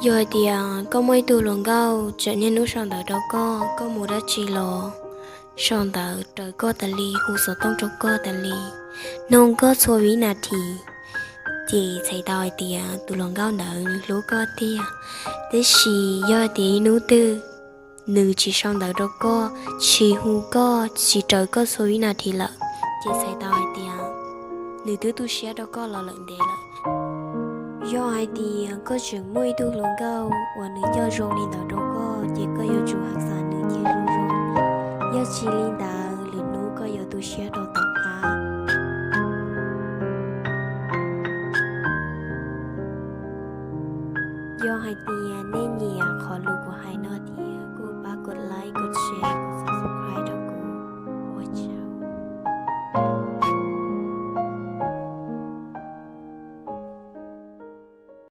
Yog hais tias koj muaj ib tug hluas nkauj tseem niaj hnub sau ntawv rau koj, koj mus dab tsi los sau ntawv raws koj tas li, hu xov tooj rau koj tas li, nug koj txhua viv nas this, ces txhais tau hais tias tus hluas nkauj ntawd nws hlub koj tiag. Tiam sis yog hais tias ib hnub twg nws tsis sau ntawv rau koj, tsis hu koj, tsis raws koj txhua viv nas this lawm, ces txhais tau hais tias nws twb tu siab rau koj los lawm ntev lawm. Yog hais tias koj tseem muaj ib tug hluas nkauj uas nws coj zoo li ntawd rau koj, ces koj yuav tsum hais xav nws thiab zoo zoo. Yog tsis li ntawd, lwm hnub koj yuav tu siab rau tom qab. Yog hais tias nej nyiam qhov lus kuv hais no thiab, kuj pab kov like, kov share,